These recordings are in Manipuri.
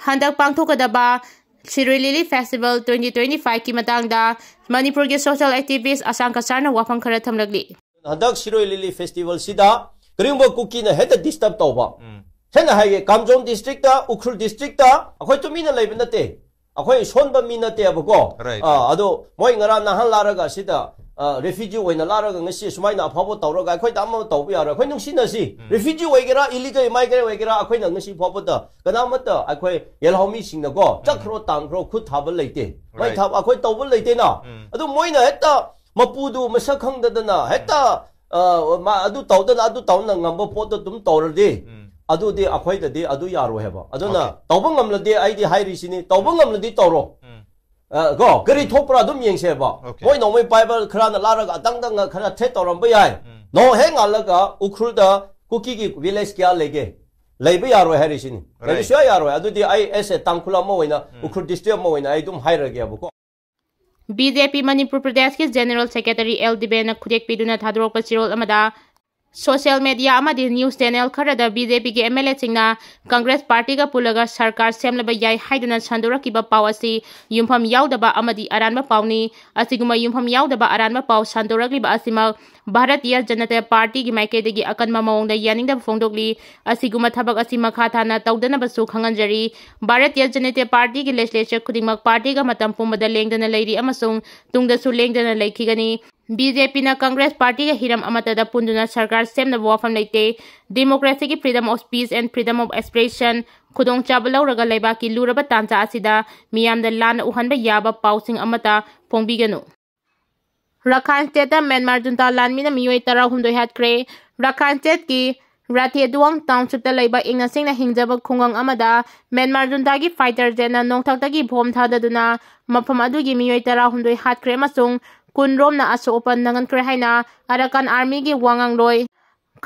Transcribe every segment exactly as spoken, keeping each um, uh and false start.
ꯍꯟꯗꯛ ꯄꯥꯡꯊꯣꯛꯀꯗꯕ ꯁꯤꯔꯣꯏ ꯂꯤꯂꯤ ꯐꯦꯁꯇꯤꯚꯦꯜ ꯇ꯭ꯋꯦꯟꯇꯤ ꯇ꯭ꯋꯦꯟꯇꯤ ꯐꯥꯏꯚꯀꯤ ꯃꯇꯥꯡꯗ ꯃꯅꯤꯄꯨꯔꯒꯤ ꯁꯣꯁꯤꯌꯦꯜ ꯑꯦꯛꯇꯤꯚꯤꯁ꯭ꯠ ꯑꯁꯥꯡ ꯀꯁꯥꯔꯅ ꯋꯥꯐꯝ ꯈꯔ ꯊꯝꯂꯛꯂꯤ꯫ ꯍꯟꯗꯛ ꯁꯤꯔꯣꯏ ꯂꯤꯂꯤ ꯐꯦꯁꯇꯤꯚꯦꯜꯁꯤꯗ ꯀꯔꯤꯒꯨꯝꯕ ꯀꯨꯀꯤꯅ ꯍꯦꯛꯇ ꯗꯤꯁꯇꯔꯕ ꯇꯧꯕ, ꯎꯝ꯫ ꯁꯦꯡꯅ ꯍꯥꯏꯒꯦ, ꯀꯥꯝꯖꯣꯡ ꯗꯤꯁꯇ꯭ꯔꯤꯛꯇ, ꯎꯈ꯭ꯔꯨꯜ ꯗꯤꯁꯇ꯭ꯔꯤꯛꯇ ꯑꯩꯈꯣꯏ ꯇꯨꯃꯤꯟꯅ ꯂꯩꯕ ꯅꯠꯇꯦ, ꯑꯩꯈꯣꯏ ꯁꯣꯟꯕ ꯃꯤ ꯅꯠꯇꯦꯕꯀꯣ꯫ Right. ꯑꯥ, ꯑꯗꯣ ꯃꯣꯏ ꯉꯔꯥꯡ ꯅꯍꯥꯟ ꯂꯥꯛꯔꯒ ꯁꯤꯗ, ꯑꯥ, ꯔꯦꯐ꯭ꯌꯨꯖꯤ ꯑꯣꯏꯅ ꯂꯥꯛꯔꯒ ꯉꯁꯤ ꯁꯨꯃꯥꯏꯅ ꯑꯐꯕ ꯇꯧꯔꯒ ꯑꯩꯈꯣꯏꯗ ꯑꯃ ꯇꯧꯕ ꯌꯥꯔꯣꯏ꯫ ꯑꯩꯈꯣꯏ ꯅꯨꯡꯁꯤꯅꯁꯤ꯫ ꯎꯝ꯫ ꯔꯦꯐ꯭ꯌꯨꯖꯤ ꯑꯣꯏꯒꯦꯔꯥ, ꯏꯂꯤꯒꯦꯜ ꯏꯃꯥꯏꯒ꯭ꯔꯦꯟ ꯑꯣꯏꯒꯦꯔꯥ, ꯑꯩꯈꯣꯏꯅ ꯉꯁꯤ ꯐꯥꯎꯕꯗ ꯀꯅꯥꯃꯠꯇ ꯑꯩꯈꯣꯏ ꯌꯦꯜꯍꯧꯃꯤꯁꯤꯡꯅꯀꯣ, ꯎꯝ꯫ "ꯆꯠꯈ꯭ꯔꯣ, ꯇꯥꯟꯈ꯭ꯔꯣ, ꯈꯨꯠ ꯊꯥꯕ ꯂꯩꯇꯦ, ꯃꯩ Right. ꯊꯥꯕ ꯑꯩꯈꯣꯏ ꯇꯧꯕ ꯂꯩꯇꯦꯅ"꯫ ꯎꯝ꯫ ꯑꯗꯨ ꯃꯣꯏꯅ ꯍꯦꯛꯇ ꯃꯄꯨꯗꯨ ꯃꯁꯛ ꯈꯪꯗꯗꯅ ꯍꯦꯛꯇ, ꯑ, ꯃꯥ ꯑꯗꯨ ꯇꯧꯗꯅ, ꯑꯗꯨ ꯇꯧꯗꯅ ꯉꯝꯕ ꯄꯣꯠꯇꯣ ꯑꯗꯨꯝ ꯇꯧꯔꯗꯤ, ꯎꯝ꯫ ꯑꯗꯨꯗꯤ ꯑꯩꯈꯣꯏꯗꯗꯤ ꯑꯗꯨ ꯌꯥꯔꯣꯏ ꯍꯥꯏꯕ꯫ ꯑꯗꯨꯅ Okay. ꯇꯧꯕ ꯉꯝꯂꯗꯤ, ꯑꯩꯗꯤ ꯍꯥꯏꯔꯤꯁꯤꯅꯤ, ꯇꯧꯕ ꯉꯝꯂꯗꯤ ꯇꯧꯔꯣ꯫ ꯎꯝ꯫ ꯑ, ꯀꯣ, ꯀꯔꯤ ꯎꯝ꯫ ꯊꯣꯛꯄ꯭ꯔꯥ ꯑꯗꯨꯝ ꯌꯦꯡꯁꯦꯕ꯫ Okay. ꯃꯣꯏ ꯅꯣꯡꯃꯩ ꯄꯥꯏꯕ ꯈꯔꯅ ꯂꯥꯛꯔꯒ ꯑꯇꯪ ꯇꯪꯅ ꯈꯔ threat ꯇꯧꯔꯝꯕ ꯌꯥꯏ꯫ ꯎꯝ꯫ ꯅꯣꯡ ꯍꯦꯛ ꯉꯥꯜꯂꯒ ꯎꯈ꯭ꯔꯨꯜꯗ ꯀꯨꯀꯤꯒꯤ village ꯀꯌꯥ ꯂꯩꯒꯦ? ꯂꯩꯕ ꯌꯥꯔꯣꯏ ꯍꯥꯏꯔꯤꯁꯤꯅꯤ꯫ Right. ꯂꯩꯕ ꯁꯨꯡꯌꯥ ꯌꯥꯔꯣꯏ꯫ ꯑꯗꯨꯗꯤ ꯑꯩ as a ꯇꯥꯡꯈꯨꯜ ꯑꯃ ꯑꯣꯏꯅ, ꯎꯝ꯫ ꯎꯈ꯭ꯔꯨꯜ ꯗꯤꯁꯇ꯭ꯔꯤꯛ ꯑꯃ ꯑꯣꯏꯅ ꯑꯩ ꯑꯗꯨꯝ ꯍꯥꯏꯔꯒꯦꯕꯀꯣ꯫ ꯕꯤ ꯖꯦ ꯄꯤ ꯃꯅꯤꯄꯨꯔ ꯄ꯭ꯔꯗꯦꯁꯀꯤ ꯖꯦꯅꯔꯦꯜ ꯁꯦꯀ꯭ꯔꯦꯇꯔꯤ ꯑꯦꯜ ꯗꯤꯕꯦꯟꯅ ꯈꯨꯗꯦꯛ ꯄꯤꯗꯨꯅ ꯊꯥꯗꯣꯔꯛꯄ ꯆꯦꯔꯣꯜ ꯑꯃꯗ, ꯁꯣꯁꯤꯌꯦꯜ ꯃꯦꯗꯤꯌꯥ ꯑꯃꯗꯤ ꯅ꯭ꯌꯨꯁ ꯆꯦꯅꯦꯜ ꯈꯔꯗ ꯕꯤ ꯖꯦ ꯄꯤꯒꯤ ꯑꯦꯝ ꯑꯦꯜ ꯑꯦꯁꯤꯡꯅ ꯀꯪꯒ꯭ꯔꯦꯁ ꯄꯥꯔꯇꯤꯒ ꯄꯨꯜꯂꯒ ꯁꯔꯀꯥꯔ ꯁꯦꯝꯂꯕ ꯌꯥꯏ ꯍꯥꯏꯗꯨꯅ ꯁꯟꯗꯣꯔꯛꯈꯤꯕ ꯄꯥꯎ ꯑꯁꯤ ꯌꯨꯝꯐꯝ ꯌꯥꯎꯗꯕ ꯑꯃꯗꯤ ꯑꯔꯥꯟꯕ ꯄꯥꯎꯅꯤ꯫ ꯑꯁꯤꯒꯨꯝꯕ ꯌꯨꯝꯐꯝ ꯌꯥꯎꯗꯕ ꯑꯔꯥꯟꯕ ꯄꯥꯎ ꯁꯟꯗꯣꯔꯛꯂꯤꯕ ꯑꯁꯤꯃꯛ ꯚꯥꯔꯇꯤꯌ ꯖꯅꯇꯥ ꯄꯥꯔꯇꯤꯒꯤ ꯃꯥꯏꯀꯩꯗꯒꯤ ꯑꯀꯟꯕ ꯃꯑꯣꯡꯗ ꯌꯥꯅꯤꯡꯗꯕ ꯐꯣꯡꯗꯣꯛꯂꯤ꯫ ꯑꯁꯤꯒꯨꯝꯕ ꯊꯕꯛ ꯑꯁꯤ ꯃꯈꯥ ꯇꯥꯅ ꯇꯧꯗꯅꯕꯁꯨ ꯈꯪꯍꯟꯖꯔꯤ꯫ ꯚꯥꯔꯇꯤꯌ ꯖꯅꯇꯥ ꯄꯥꯔꯇꯤꯒꯤ ꯂꯦꯖꯤꯁꯂꯦꯆꯔ ꯈꯨꯗꯤꯡꯃꯛ ꯄꯥꯔꯇꯤꯒ ꯃꯇꯝ ꯄꯨꯝꯕꯗ ꯂꯦꯡꯗꯅ ꯂꯩꯔꯤ ꯑꯃꯁꯨꯡ ꯇꯨꯡꯗꯁꯨ ꯂꯦꯡꯗꯅ ꯂꯩꯈꯤꯒꯅꯤ꯫ ꯕꯤ ꯖꯦ ꯄꯤꯅ ꯀꯪꯒ꯭ꯔꯦꯁ ꯄꯥꯔꯇꯤꯒ ꯍꯤꯔꯝ ꯑꯃꯠꯇꯗ ꯄꯨꯟꯗꯨꯅ ꯁꯔꯀꯥꯔ ꯁꯦꯝꯅꯕ ꯋꯥꯐꯝ ꯂꯩꯇꯦ꯫ Democracy ꯒꯤ freedom of speech and freedom of expression ꯈꯨꯗꯣꯡꯆꯥꯕ ꯂꯧꯔꯒ ꯂꯩꯕꯥꯛꯀꯤ ꯂꯨꯔꯕ ꯇꯥꯟꯖꯥ ꯑꯁꯤꯗ ꯃꯤꯌꯥꯝꯗ ꯂꯥꯟꯅ ꯎꯍꯟꯕ ꯌꯥꯕ ꯄꯥꯎꯁꯤꯡ ꯑꯃꯠꯇ ꯐꯣꯡꯕꯤꯒꯅꯨ꯫ ꯔꯈꯥꯏꯟ ꯁ꯭ꯇꯦꯠꯇ ꯃ꯭ꯌꯥꯟꯃꯥꯔ ꯖꯨꯟꯇꯥ ꯂꯥꯟꯃꯤꯅ ꯃꯤꯑꯣꯏ ꯇꯔꯥꯍꯨꯝꯗꯣꯏ ꯍꯥꯠꯈ꯭ꯔꯦ꯫ ꯔꯈꯥꯏꯟ ꯁ꯭ꯇꯦꯠꯀꯤ ꯔꯥꯊꯦꯗꯨꯋꯥꯡ ꯇꯥꯎꯟꯁꯤꯞꯇ ꯂꯩꯕ ꯏꯪꯅ ꯆꯤꯛꯅ ꯍꯤꯡꯖꯕ ꯈꯨꯡꯒꯪ ꯑꯃꯗ ꯃ꯭ꯌꯥꯟꯃꯥꯔ ꯖꯨꯟꯇꯥꯒꯤ ꯐꯥꯏꯇꯔ ꯖꯦꯠꯅ ꯅꯣꯡꯊꯛꯇꯒꯤ ꯕꯣꯝ ꯊꯥꯗꯗꯨꯅ ꯃꯐꯝ ꯑꯗꯨꯒꯤ ꯃꯤꯑꯣꯏ ꯇꯔꯥꯍꯨꯝꯗꯣꯏ ꯍꯥꯠꯈ꯭ꯔꯦ ꯑꯃꯁꯨꯡ ꯀꯨꯟ ꯔꯣꯝꯅ ꯑꯁꯣꯛ ꯑꯄꯟ ꯅꯪꯍꯟꯈ꯭ꯔꯦ ꯍꯥꯏꯅ ꯑꯔꯥꯀꯥꯟ ꯑꯥꯔꯃꯤꯒꯤ ꯋꯥ ꯉꯥꯡꯂꯣꯏ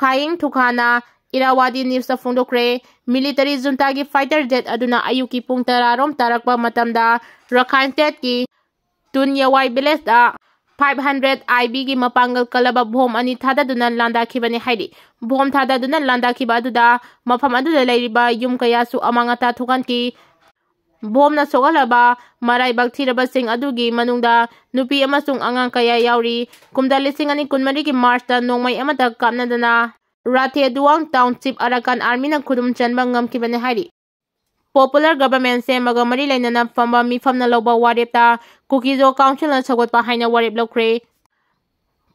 ꯈꯥꯌꯤꯡ ꯊꯨꯈꯥꯅ ꯏꯔꯥꯋꯥꯗꯤ ꯅ꯭ꯌꯨꯁꯇ ꯐꯣꯡꯗꯣꯛꯈ꯭ꯔꯦ꯫ ꯃꯤꯂꯤꯇꯔꯤ ꯖꯨꯟꯇꯥꯒꯤ ꯐꯥꯏꯇꯔ ꯖꯦꯠ ꯑꯗꯨꯅ ꯑꯌꯨꯛꯀꯤ ꯄꯨꯡ ꯇꯔꯥ ꯔꯣꯝ ꯇꯥꯔꯛꯄ ꯃꯇꯝꯗ ꯔꯈꯥꯏꯟ ꯁ꯭ꯇꯦꯠꯀꯤ ꯇꯨꯟ ꯌꯋꯥꯏ ꯚꯤꯂꯦꯖꯇ ꯐꯥꯏꯚ ꯍꯟꯗ꯭ꯔꯦꯠ ꯑꯥꯏ ꯕꯤꯒꯤ ꯃꯄꯥꯡꯒꯜ ꯀꯜꯂꯕ ꯕꯣꯝ ꯑꯅꯤ ꯊꯥꯗꯗꯨꯅ ꯂꯥꯟꯗꯥꯈꯤꯕꯅꯤ ꯍꯥꯏꯔꯤ꯫ ꯕꯣꯝ ꯊꯥꯗꯗꯨꯅ ꯂꯥꯟꯗꯥꯈꯤꯕ ꯑꯗꯨꯗ ꯃꯐꯝ ꯑꯗꯨꯗ ꯂꯩꯔꯤꯕ ꯌꯨꯝ ꯀꯌꯥꯁꯨ ꯑꯃꯥꯡ ꯑꯇꯥ ꯊꯣꯛꯍꯟꯈꯤ꯫ ꯕꯣꯝꯅ ꯁꯣꯛꯍꯜꯂꯕ ꯃꯔꯥꯏꯕꯛ ꯊꯤꯔꯕꯁꯤꯡ ꯑꯗꯨꯒꯤ ꯃꯅꯨꯡꯗ ꯅꯨꯄꯤ ꯑꯃꯁꯨꯡ ꯑꯉꯥꯡ ꯀꯌꯥ ꯌꯥꯎꯔꯤ꯫ ꯀꯨꯝꯖꯥ ꯂꯤꯁꯤꯡ ꯑꯅꯤ ꯀꯨꯟꯃꯔꯤꯒꯤ ꯃꯥꯔꯆꯇ ꯅꯣꯡꯃꯩ ꯑꯃꯠꯇ ꯀꯥꯞꯅꯗꯅ ꯔꯥꯊꯦꯗꯨꯋꯥꯡ ꯇꯥꯎꯟꯁꯤꯞ ꯑꯔꯥꯀꯥꯟ ꯑꯥꯔꯃꯤꯅ ꯈꯨꯗꯨꯝ ꯆꯟꯕ ꯉꯝꯈꯤꯕꯅꯤ ꯍꯥꯏꯔꯤ꯫ ꯄꯣꯄꯨꯂꯔ ꯒꯚꯔꯟꯃꯦꯟ ꯁꯦꯝꯕꯒ ꯃꯔꯤ ꯂꯩꯅꯅ ꯐꯝꯕ ꯃꯤꯐꯝꯅ ꯂꯧꯕ ꯋꯥꯔꯦꯞꯇ ꯀꯨꯀꯤꯖꯣ ꯀꯥꯎꯟꯁꯤꯜꯅ ꯁꯧꯒꯠꯄ ꯍꯥꯏꯅ ꯋꯥꯔꯦꯞ ꯂꯧꯈ꯭ꯔꯦ꯫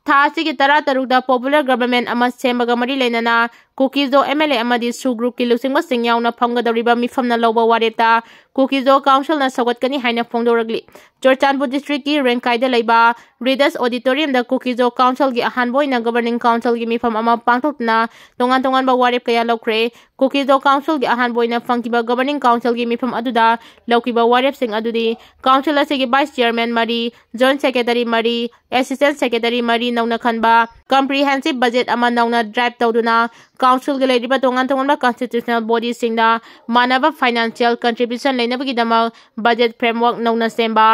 ꯊꯥ ꯑꯁꯤꯒꯤ ꯇꯔꯥꯇꯔꯨꯛꯇ ꯄꯣꯄꯨꯂꯔ ꯒꯚꯔꯟꯃꯦꯟ ꯑꯃ ꯁꯦꯝꯕꯒ ꯃꯔꯤ ꯂꯩꯅꯅ ꯀꯨꯀꯤꯖꯣ ꯑꯦꯝ ꯑꯦꯜ ꯑꯦ ꯑꯃꯗꯤ ꯁꯨ ꯒ꯭ꯔꯨꯞꯀꯤ ꯂꯨꯆꯤꯡꯕꯁꯤꯡ ꯌꯥꯎꯅ ꯐꯝꯒꯗꯧꯔꯤꯕ ꯃꯤꯐꯝꯅ ꯂꯧꯕ ꯋꯥꯔꯦꯞꯇ ꯀꯨꯀꯤꯖꯣ ꯀꯥꯎꯟꯁꯤꯜꯅ ꯁꯧꯒꯠꯀꯅꯤ ꯍꯥꯏꯅ ꯐꯣꯡꯗꯣꯔꯛꯂꯤ꯫ ꯆꯨꯔꯆꯥꯟꯄꯨꯔ ꯗꯤꯁꯇ꯭ꯔꯤꯛꯀꯤ ꯔꯦꯡꯀꯥꯏꯗ ꯂꯩꯕ ꯔꯤꯗꯁ ꯑꯣꯗꯤꯇꯣꯔꯤꯌꯝꯗ ꯀꯨꯀꯤꯖꯣ ꯀꯥꯎꯟꯁꯤꯜꯒꯤ ꯑꯍꯥꯟꯕ ꯑꯣꯏꯅ ꯒꯚꯔꯅꯤꯡ ꯀꯥꯎꯟꯁꯤꯜꯒꯤ ꯃꯤꯐꯝ ꯑꯃ ꯄꯥꯡꯊꯣꯛꯇꯨꯅ ꯇꯣꯉꯥꯟ ꯇꯣꯉꯥꯟꯕ ꯋꯥꯔꯦꯞ ꯀꯌꯥ ꯂꯧꯈ꯭ꯔꯦ꯫ ꯀꯨꯀꯤꯖꯣ ꯀꯥꯎꯟꯁꯤꯜꯒꯤ ꯑꯍꯥꯟꯕ ꯑꯣꯏꯅ ꯐꯪꯈꯤꯕ ꯒꯚꯔꯅꯤꯡ ꯀꯥꯎꯟꯁꯤꯜꯒꯤ ꯃꯤꯐꯝ ꯑꯗꯨꯗ ꯂꯧꯈꯤꯕ ꯋꯥꯔꯦꯞꯁꯤꯡ ꯑꯗꯨꯗꯤ ꯀꯥꯎꯟꯁꯤꯜ ꯑꯁꯤꯒꯤ ꯚꯥꯏꯁ ꯆꯤꯌꯔꯃꯦꯟ ꯃꯔꯤ, ꯖꯣꯏꯟꯠ ꯁꯦꯀ꯭ꯔꯦꯇꯔꯤ ꯃꯔꯤ, ꯑꯦꯁꯤꯁꯇꯦꯟꯠ ꯁꯦꯀ꯭ꯔꯦꯇꯔꯤ ꯃꯔꯤ ꯅꯧꯅ ꯈꯟꯕ, ꯀꯝꯄ꯭ꯔꯤꯍꯦꯟꯁꯤꯞ ꯕꯖꯦꯠ ꯑꯃ ꯅꯧꯅ ꯗ꯭ꯔꯥꯐ ꯇꯧꯗꯨꯅ ꯀꯥꯎꯟꯁꯤꯜꯒꯤ ꯂꯩꯔꯤꯕ ꯇꯣꯉꯥꯟ ꯇꯣꯉꯥꯟꯕ ꯀꯟꯁꯇꯤꯇ꯭ꯌꯨꯁꯅꯦꯜ ꯕꯣꯗꯤꯁꯤꯡꯗ ꯃꯥꯟꯅꯕ ꯐꯥꯏꯅꯥꯟꯁꯤꯌꯦꯜ ꯀꯟꯇ꯭ꯔꯤꯕ꯭ꯌꯨꯁꯟ ꯂꯩꯅꯕꯒꯤꯗꯃꯛ ꯕꯖꯦꯠ ꯐ꯭ꯔꯦꯝꯋꯥꯔꯛ ꯅꯧꯅ ꯁꯦꯝꯕ,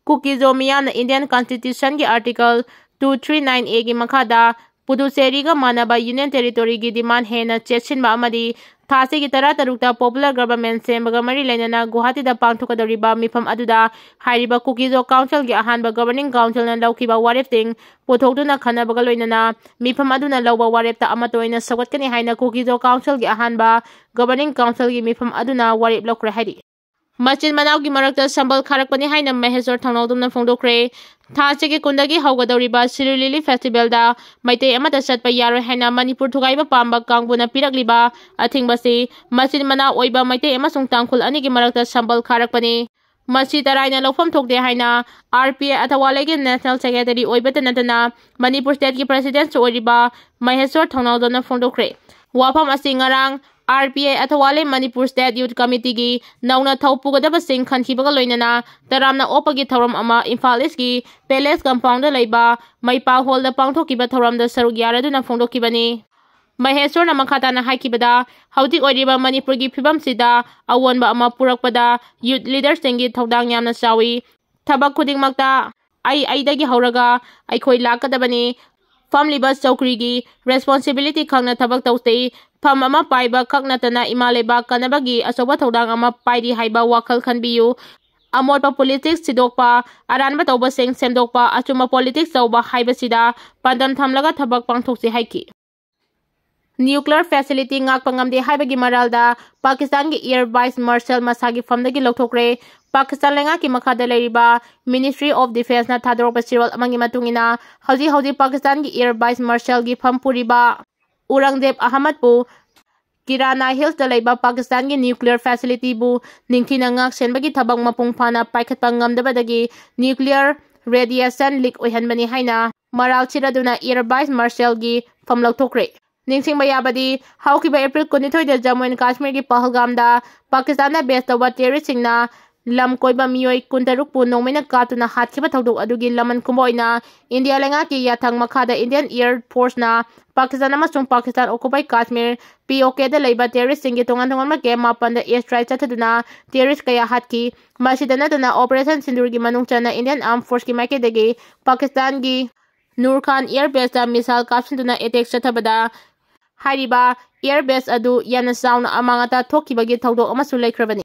ꯀꯨꯀꯤꯖꯣ ꯃꯤꯌꯥꯝꯅ ꯏꯟꯗꯤꯌꯟ ꯀꯟꯁꯇꯤꯇ꯭ꯌꯨꯁꯟꯒꯤ ꯑꯥꯔꯇꯤꯀꯜ ꯇꯨ ꯊ꯭ꯔꯤ ꯅꯥꯏꯟ ꯑꯦꯒꯤ ꯃꯈꯥꯗ ꯄꯨꯗꯨꯆꯦꯔꯤꯒ ꯃꯥꯟꯅꯕ ꯌꯨꯅꯤꯌꯟ ꯇꯦꯔꯤꯇꯣꯔꯤꯒꯤ ꯗꯤꯃꯥꯟ ꯍꯦꯟꯅ ꯆꯦꯠꯁꯤꯟꯕ ꯑꯃꯗꯤ ꯊꯥ ꯑꯁꯤꯒꯤ ꯇꯔꯥꯇꯔꯨꯛꯇ ꯄꯣꯄꯨꯂꯔ ꯒꯚꯔꯟꯃꯦꯟ ꯁꯦꯝꯕꯒ ꯃꯔꯤ ꯂꯩꯅꯅ ꯒꯨꯋꯥꯍꯥꯇꯤꯗ ꯄꯥꯡꯊꯣꯛꯀꯗꯧꯔꯤꯕ ꯃꯤꯐꯝ ꯑꯗꯨꯗ ꯍꯥꯏꯔꯤꯕ ꯀꯨꯀꯤꯖꯣ ꯀꯥꯎꯟꯁꯤꯜꯒꯤ ꯑꯍꯥꯟꯕ ꯒꯚꯔꯅꯤꯡ ꯀꯥꯎꯟꯁꯤꯜꯅ ꯂꯧꯈꯤꯕ ꯋꯥꯔꯦꯞꯁꯤꯡ ꯄꯨꯊꯣꯛꯇꯨꯅ ꯈꯟꯅꯕꯒ ꯂꯣꯏꯅꯅ ꯃꯤꯐꯝ ꯑꯗꯨꯅ ꯂꯧꯕ ꯋꯥꯔꯦꯞꯇ ꯑꯃꯠꯇ ꯑꯣꯏꯅ ꯁꯧꯒꯠꯀꯅꯤ ꯍꯥꯏꯅ ꯀꯨꯀꯤꯖꯣ ꯀꯥꯎꯟꯁꯤꯜꯒꯤ ꯑꯍꯥꯟꯕ ꯒꯚꯔꯅꯤꯡ ꯀꯥꯎꯟꯁꯤꯜꯒꯤ ꯃꯤꯐꯝ ꯑꯗꯨꯅ ꯋꯥꯔꯦꯞ ꯂꯧꯈ꯭ꯔꯦ ꯍꯥꯏꯔꯤ꯫ ꯃꯆꯤꯟ ꯃꯅꯥꯎꯒꯤ ꯃꯔꯛꯇ ꯁꯝꯕꯜ ꯈꯥꯔꯛꯄꯅꯤ ꯍꯥꯏꯅ ꯃꯍꯦꯁ꯭ꯋꯔ ꯊꯧꯅꯥꯎꯖꯝꯅ ꯐꯣꯡꯗꯣꯛꯈ꯭ꯔꯦ꯫ ꯊꯥ ꯑꯁꯤꯒꯤ ꯀꯨꯟꯗꯒꯤ ꯍꯧꯒꯗꯧꯔꯤꯕ ꯁꯤꯔꯣꯏ ꯂꯤꯂꯤ ꯐꯦꯁꯇꯤꯚꯦꯜꯗ ꯃꯩꯇꯩ ꯑꯃꯠꯇ ꯆꯠꯄ ꯌꯥꯔꯣꯏ ꯍꯥꯏꯅ ꯃꯅꯤꯄꯨꯔ ꯊꯨꯒꯥꯏꯕ ꯄꯥꯝꯕ ꯀꯥꯡꯕꯨꯅ ꯄꯤꯔꯛꯂꯤꯕ ꯑꯊꯤꯡꯕꯁꯤ ꯃꯆꯤꯟ ꯃꯅꯥꯎ ꯑꯣꯏꯕ ꯃꯩꯇꯩ ꯑꯃꯁꯨꯡ ꯇꯥꯡꯈꯨꯜ ꯑꯅꯤꯒꯤ ꯃꯔꯛꯇ ꯁꯝꯕꯜ ꯈꯥꯔꯛꯄꯅꯤ꯫ ꯃꯁꯤ ꯇꯔꯥꯏꯅ ꯂꯧꯐꯝ ꯊꯣꯛꯇꯦ ꯍꯥꯏꯅ ꯑꯥꯔ ꯄꯤ ꯑꯥꯏ ꯑꯊꯋꯥꯂꯩꯒꯤ ꯅꯦꯁꯅꯦꯜ ꯁꯦꯀ꯭ꯔꯦꯇꯔꯤ ꯑꯣꯏꯕꯇ ꯅꯠꯇꯅ ꯃꯅꯤꯄꯨꯔ ꯁ꯭ꯇꯦꯠꯀꯤ ꯄ꯭ꯔꯦꯁꯤꯗꯦꯟꯠꯁꯨ ꯑꯣꯏꯔꯤꯕ ꯃꯍꯦꯁ꯭ꯋꯔ ꯊꯧꯅꯥꯎꯖꯝꯅ ꯐꯣꯡꯗꯣꯛꯈ꯭ꯔꯦ꯫ ꯋꯥꯐꯝ ꯑꯁꯤ ꯉꯔꯥꯡ R P I Athawale Manipur state youth ꯀꯃꯤꯇꯤꯒꯤ ꯅꯧꯅ ꯊꯧ ꯄꯨꯒꯗꯕꯁꯤꯡ ꯈꯟꯈꯤꯕꯒ ꯂꯣꯏꯅꯅ ꯇꯔꯥꯝꯅ ꯑꯣꯛꯄꯒꯤ ꯊꯧꯔꯝ ꯑꯃ ꯏꯝꯐꯥꯜ ꯏꯁꯀꯤ ꯄꯦꯂꯦꯁ ꯀꯝꯄꯥꯎꯟꯗ ꯂꯩꯕ ꯃꯩꯄꯥꯜ ꯍꯣꯜꯗ ꯄꯥꯡꯊꯣꯛꯈꯤꯕ ꯊꯧꯔꯝꯗ ꯁꯔꯨꯛ ꯌꯥꯔꯗꯨꯅ ꯐꯣꯡꯗꯣꯛꯈꯤꯕꯅꯤ꯫ ꯃꯍꯦꯁ꯭ꯋꯔꯅ ꯃꯈꯥ ꯇꯥꯅ ꯍꯥꯏꯈꯤꯕꯗ, ꯍꯧꯖꯤꯛ ꯑꯣꯏꯔꯤꯕ ꯃꯅꯤꯄꯨꯔꯒꯤ ꯐꯤꯕꯝꯁꯤꯗ ꯑꯑꯣꯟꯕ ꯑꯃ ꯄꯨꯔꯛꯄꯗ ꯌꯨꯠ ꯂꯤꯗꯔꯁꯤꯡꯒꯤ ꯊꯧꯗꯥꯡ ꯌꯥꯝꯅ ꯆꯥꯎꯏ꯫ ꯊꯕꯛ ꯈꯨꯗꯤꯡꯃꯛꯇ ꯑꯩ ꯑꯩꯗꯒꯤ ꯍꯧꯔꯒ ꯑꯩꯈꯣꯏ ꯂꯥꯛꯀꯗꯕꯅꯤ꯫ ꯐꯝꯂꯤꯕ ꯆꯧꯀ꯭ꯔꯤꯒꯤ ꯔꯦꯁꯄꯣꯟꯁꯤꯕꯤꯂꯤꯇꯤ ꯈꯪꯅ ꯊꯕꯛ ꯇꯧꯁꯤ꯫ ꯐꯝ ꯑꯃ ꯄꯥꯏꯕ ꯈꯛ ꯅꯠꯇꯅ ꯏꯃꯥ ꯂꯩꯕꯥꯛ ꯀꯟꯅꯕꯒꯤ ꯑꯆꯧꯕ ꯊꯧꯗꯥꯡ ꯑꯃ ꯄꯥꯏꯔꯤ ꯍꯥꯏꯕ ꯋꯥꯈꯜ ꯈꯟꯕꯤꯌꯨ꯫ ꯑꯃꯣꯠꯄ ꯄꯣꯂꯤꯇꯤꯛꯁ ꯊꯤꯗꯣꯛꯄ, ꯑꯔꯥꯟꯕ ꯇꯧꯕꯁꯤꯡ ꯁꯦꯝꯗꯣꯛꯄ, ꯑꯆꯨꯝꯕ ꯄꯣꯂꯤꯇꯤꯛꯁ ꯇꯧꯕ ꯍꯥꯏꯕꯁꯤꯗ ꯄꯥꯟꯗꯝ ꯊꯝꯂꯒ ꯊꯕꯛ ꯄꯥꯡꯊꯣꯛꯁꯤ ꯍꯥꯏꯈꯤ꯫ ꯅ꯭ꯌꯨꯀ꯭ꯂꯤꯌꯔ ꯐꯦꯁꯤꯂꯤꯇꯤ ꯉꯥꯛꯄ ꯉꯝꯗꯦ ꯍꯥꯏꯕꯒꯤ ꯃꯔꯥꯜꯗ ꯄꯥꯀꯤꯁꯇꯥꯟꯒꯤ ꯑꯦꯌꯔ ꯚꯥꯏꯁ ꯃꯥꯔꯁꯦꯜ ꯃꯁꯥꯒꯤ ꯐꯝꯗꯒꯤ ꯂꯧꯊꯣꯛꯈ꯭ꯔꯦ꯫ ꯄꯥꯀꯤꯁꯇꯥꯟ ꯂꯩꯉꯥꯛꯀꯤ ꯃꯈꯥꯗ ꯂꯩꯔꯤꯕ Ministry of Defenceꯅ ꯊꯥꯗꯣꯔꯛꯄ ꯆꯦꯔꯣꯜ ꯑꯃꯒꯤ ꯃꯇꯨꯡ ꯏꯟꯅ, ꯍꯧꯖꯤꯛ ꯍꯧꯖꯤꯛ ꯄꯥꯀꯤꯁꯇꯥꯟꯒꯤ ꯑꯦꯌꯔ ꯚꯥꯏꯁ ꯃꯥꯔꯁꯦꯜꯒꯤ ꯐꯝ ꯄꯨꯔꯤꯕ ꯑꯧꯔꯪꯖꯦꯕ ꯑꯍꯃꯗꯄꯨ ꯀꯤꯔꯥꯅꯥ ꯍꯤꯜꯁꯇ ꯂꯩꯕ ꯄꯥꯀꯤꯁꯇꯥꯟꯒꯤ ꯅ꯭ꯌꯨꯀ꯭ꯂꯤꯌꯔ ꯐꯦꯁꯤꯂꯤꯇꯤꯕꯨ ꯅꯤꯡꯊꯤꯅ ꯉꯥꯛ ꯁꯦꯟꯕꯒꯤ ꯊꯕꯛ ꯃꯄꯨꯡ ꯐꯥꯅ ꯄꯥꯏꯈꯠꯄ ꯉꯝꯗꯕꯗꯒꯤ ꯅ꯭ꯌꯨꯀ꯭ꯂꯤꯌꯔ ꯔꯦꯗꯤꯌꯦꯁꯟ ꯂꯤꯛ ꯑꯣꯏꯍꯟꯕꯅꯤ ꯍꯥꯏꯅ ꯃꯔꯥꯜ ꯁꯤꯔꯗꯨꯅ ꯑꯦꯌꯔ ꯚꯥꯏꯁ ꯃꯥꯔꯁꯦꯜꯒꯤ ꯐꯝ ꯂꯧꯊꯣꯛꯈ꯭ꯔꯦ꯫ ꯅꯤꯡꯁꯤꯡꯕ ꯌꯥꯕꯗꯤ, ꯍꯧꯈꯤꯕ ꯑꯦꯄ꯭ꯔꯤꯜ ꯀꯨꯟꯅꯤꯊꯣꯏꯗ ꯖꯝꯃꯨ ꯑꯦꯟ ꯀꯥꯁꯃꯤꯔꯒꯤ ꯄꯍꯜꯒꯥꯝꯗ ꯄꯥꯀꯤꯁꯇꯥꯟꯗ ꯕꯦꯁ ꯇꯧꯕ ꯇꯦꯔꯣꯔꯤꯁꯁꯤꯡꯅ ꯂꯝ ꯀꯣꯏꯕ ꯃꯤꯑꯣꯏ ꯀꯨꯟꯇꯔꯨꯛꯄꯨ ꯅꯣꯡꯃꯩꯅ ꯀꯥꯞꯇꯨꯅ ꯍꯥꯠꯈꯤꯕ ꯊꯧꯗꯣꯛ ꯑꯗꯨꯒꯤ ꯂꯃꯟ ꯈꯨꯝꯕ ꯑꯣꯏꯅ ꯏꯟꯗꯤꯌꯥ ꯂꯩꯉꯥꯛꯀꯤ ꯌꯥꯊꯪ ꯃꯈꯥꯗ ꯏꯟꯗꯤꯌꯟ ꯑꯦꯌꯔ ꯐꯣꯔꯁꯅ ꯄꯥꯀꯤꯁꯇꯥꯟ ꯑꯃꯁꯨꯡ ꯄꯥꯀꯤꯁꯇꯥꯟ ꯑꯣꯀꯨꯄꯥꯏ ꯀꯥꯁꯃꯤꯔ, ꯄꯤ ꯑꯣ ꯀꯦꯗ ꯂꯩꯕ ꯇꯦꯔꯣꯔꯤꯁꯁꯤꯡꯒꯤ ꯇꯣꯉꯥꯟ ꯇꯣꯉꯥꯟꯕ ꯀꯦꯝ ꯃꯥꯄꯟꯗ ꯑꯦꯌꯔ ꯁ꯭ꯇ꯭ꯔꯥꯏꯛ ꯆꯠꯊꯗꯨꯅ ꯇꯦꯔꯣꯔꯤꯁ ꯀꯌꯥ ꯍꯥꯠꯈꯤ꯫ ꯃꯁꯤꯗ ꯅꯠꯇꯅ, ꯑꯣꯄꯔꯦꯁꯟ ꯁꯤꯟꯗꯨꯔꯒꯤ ꯃꯅꯨꯡ ꯆꯟꯅ ꯏꯟꯗꯤꯌꯟ ꯑꯥꯔꯝ ꯐꯣꯔꯁꯀꯤ ꯃꯥꯏꯀꯩꯗꯒꯤ ꯄꯥꯀꯤꯁꯇꯥꯟꯒꯤ ꯅꯨꯔ ꯈꯥꯟ ꯑꯦꯌꯔ ꯕꯦꯁꯇ ꯃꯤꯁꯥꯏꯜ ꯀꯥꯞꯁꯤꯟꯗꯨꯅ ꯑꯦꯇꯦꯛ ꯆꯠꯊꯕꯗ ꯍꯥꯏꯔꯤꯕ ꯑꯦꯌꯔ ꯕꯦꯁ ꯑꯗꯨ ꯌꯥꯝꯅ ꯆꯥꯎꯅ ꯑꯃꯥꯡ ꯑꯇꯥ ꯊꯣꯛꯈꯤꯕꯒꯤ ꯊꯧꯗꯣꯛ ꯑꯃꯁꯨ ꯂꯩꯈ꯭ꯔꯕꯅꯤ꯫